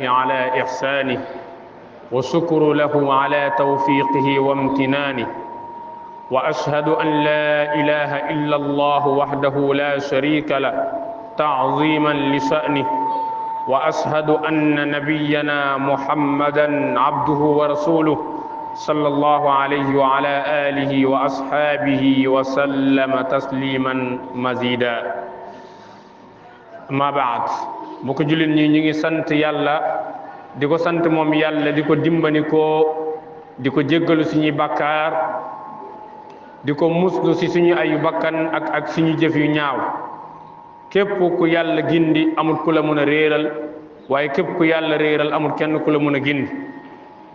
على إحسانه وشكر له على توفيقه وامتنانه وأشهد أن لا إله إلا الله وحده لا شريك له تعظيما لشأنه وأشهد أن نبينا محمدا عبده ورسوله صلى الله عليه وعلى آله وأصحابه وسلم تسليما مزيدا ما بعد boko julit ñi ngi sant yàlla diko sant mom yàlla diko dimbani ko diko jéggalu suñu bakkar diko muslu ci suñu ayu bakkan ak suñu jëf yu ñaaw képp ku yàlla gindi amul ku la mëna réeral waye képp ku yàlla réeral amul kenn ku la mëna gindi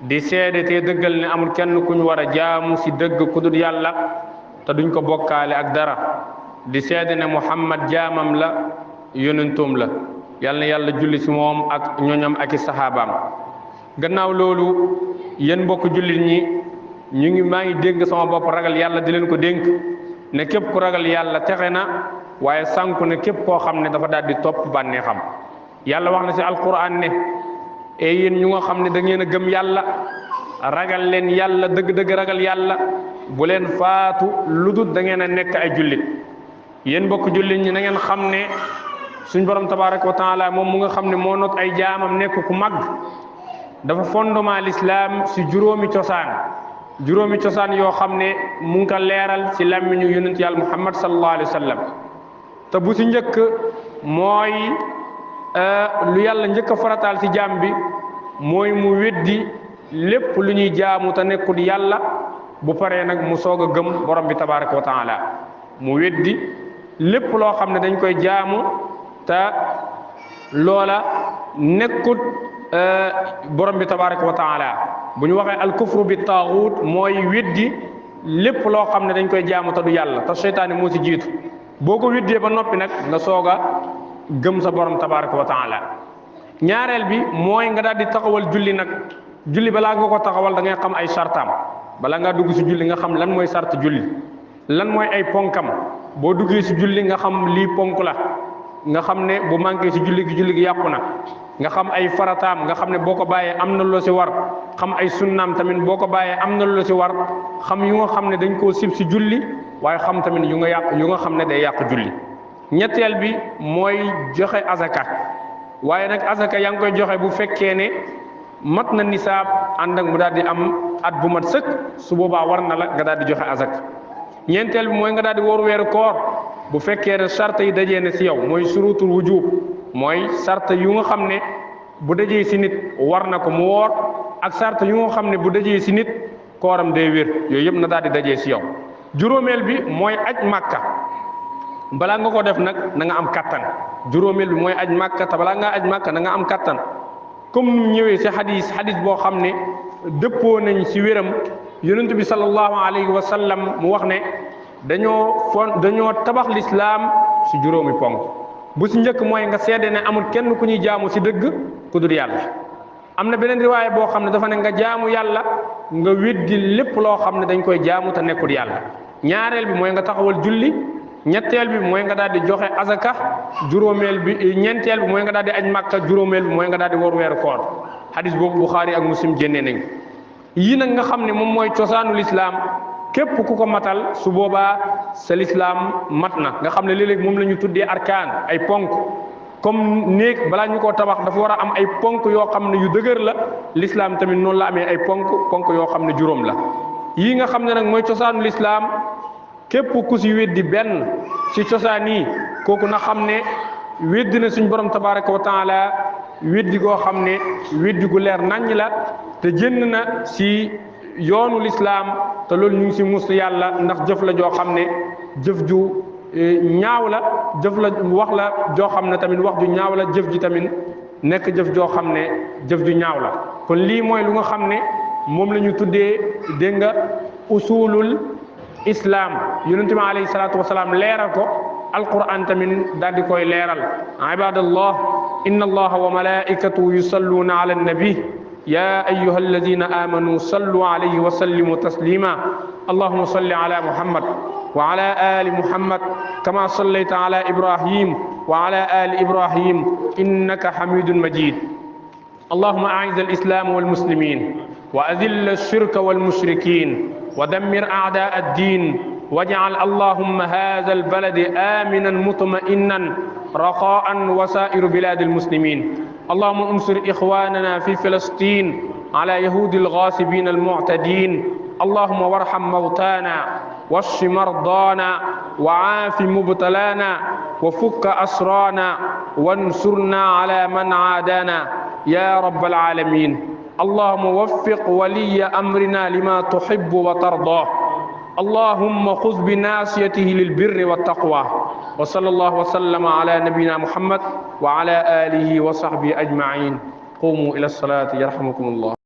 di sédé té dëggal ne amul kenn ku ñu wara jaamu ci dëgg ku dul yàlla ta duñ ko bokkaale ak dara di sédé ne muhammad jaamam la yonentum la yàlla yàlla julli ci moom ak ñoñam ak sahabaam gannaaw loolu yéen mbokk jullit ñi ñu ngi maa ngi dégg sama bopp ragal yàlla di leen ko dénk ne képp ku ragal yàlla texe na waaye sànku ne képp koo xam ne dafa daal di topp bànnee xam yàlla wax na ci alquran ne e yéen ñu nga xam ne da ngeen a gëm yàlla ragal leen yàlla dëgg-dëgg ragal yàlla bu leen faatu ludut da ngeen a nekk ay jullit yéen mbokk jullit ñi na ngeen xam ne suñ borom tabaraka wa taala moom mu nga xam ne moo not ay jaamam nekk ku mag dafa fondement l'islam si juróomi cosaan yoo xam ne mu ngi ko leeral si làmmiñu yonent yàlla muhammad sallallahu alayhi wa sallam te bu si njëkk mooy lu yàlla njëkk a farataal si jaam bi mooy mu weddi lépp lu ñuy jaamu te nekkul yàlla bu paree nag mu soog a gëm borom bi tabaraka wa taala mu weddi lépp loo xam ne dañ koy jaamu te loola nekkut borom bi tabaraka wa taala bu ñu waxee alkufru bi taaxuut mooy weddi lépp loo xam ne dañ koy jaamu te du yàlla te seytaane moo si jiitu boo ko weddee ba noppi nag nga soog a gëm sa borom tabaraka wa taala ñaareel bi mooy nga daal di taxawal julli nag julli balaa nga ko taxawal da ngay xam ay sartaam balaa ngaa dugg si julli nga xam lan mooy sart julli lan mooy ay ponkam boo duggee si julli nga xam lii ponk la nga xam ne bu manqué si julli gi yàqu na nga xam ay farataam nga xam ne boo ko bàyyee am na lu la si war xam ay sunnaam tamit boo ko bàyyee am na lu la si war xam yu nga xam ne dañ koo sib si julli waaye xam tamit yu nga xam ne day yàq julli ñetteel bi mooy joxe azaka waaye nag azaka yaa ngi koy joxe bu fekkee ne mat na nisaab ànd ak mu daal di am at bu mat sëkk su boobaa war na la nga daal di joxe azaka ñeenteel bi mooy nga daal di wóor weeru koor bu fekkee ne sart yi dajee ne si yow mooy surutul wujub mooy sart yu nga xam ne bu dajee si nit war na ko mu woor ak sart yu nga xam ne bu dajee si nit kooram day wér yooyu yëpp na daal di dajee si yow juróomeel bi mooy aj màkka balaa nga ko def nag na nga am kattan juróomeel bi mooy aj màkka te balaa ngaa aj màkka na nga am kattan comme nu ñëwee si xadis boo xam ne dëppoo nañ si wéram yonent bi sallallahu alayhi wa sallam mu wax ne dañoo tabax lislaam si juróomi ponk bu si njëkk mooy nga seede ne amul kenn ku ñuy jaamu si dëgg ku dul yàlla am na beneen riwaaya boo xam ne dafa ne nga jaamu yàlla nga weddi lépp loo xam ne dañ koy jaamu te nekkul yàlla ñaareel bi mooy nga taxawal julli ñetteel bi mooy nga daal di joxe azaka juróomeel bi ñeenteel bi mooy nga daal di aj màkka juróomeel bi mooy nga daal di wor weeru koor hadis boobu Buxaari ak Muslim génnee nañ yii nag nga xam ne moom mooy cosaanu lislaam képp ku ko matal su boobaa sa lislaam mat na nga xam ne léeg-léeg moom la ñu tuddee arkaan ay ponk comme néeg balaa ñu koo tabax dafa war a am ay ponk yoo xam ne yu dëgër la lislaam tamit noonu la amee ay ponk yoo xam ne juróom la yii nga xam ne nag mooy cosaanu lislaam képp ku si weddi benn si cosaan yi kooku na xam ne weddi na suñ borom tabaraka wa taala weddi goo xam ne weddi gu leer naññ la te jënd na si yoonu lislaam te loolu ñu ngi si mus yàlla ndax jëf la joo xam ne jëf ju ñaaw la jëf la wax la joo xam ne tamit wax ju ñaaw la jëf ji tamit nekk jëf joo xam ne jëf ju ñaaw la kon lii mooy lu nga xam ne moom la ñu tuddee dégg nga usulul islam yonent bi alayhi salaatu wasalaam leeral ko alquran tamit daal di koy leeral ibadallah inna allaha wa malaikatahu yusalluna ala annabi يا أيها الذين آمنوا صلوا عليه وسلموا تسليما اللهم صل على محمد وعلى آل محمد كما صليت على إبراهيم وعلى آل إبراهيم إنك حميد مجيد اللهم أعز الإسلام والمسلمين وأذل الشرك والمشركين ودمر أعداء الدين واجعل اللهم هذا البلد آمنا مطمئنا رخاء وسائر بلاد المسلمين. اللهم انصر إخواننا في فلسطين على يهود الغاصبين المعتدين. اللهم وارحم موتانا واشف مرضانا وعاف مبتلانا وفك أسرانا وانصرنا على من عادانا يا رب العالمين. اللهم وفق ولي أمرنا لما تحب وترضى. اللهم خذ بناصيته للبر والتقوى. وصلى الله وسلم على نبينا محمد وعلى آله وصحبه أجمعين. قوموا إلى الصلاة يرحمكم الله.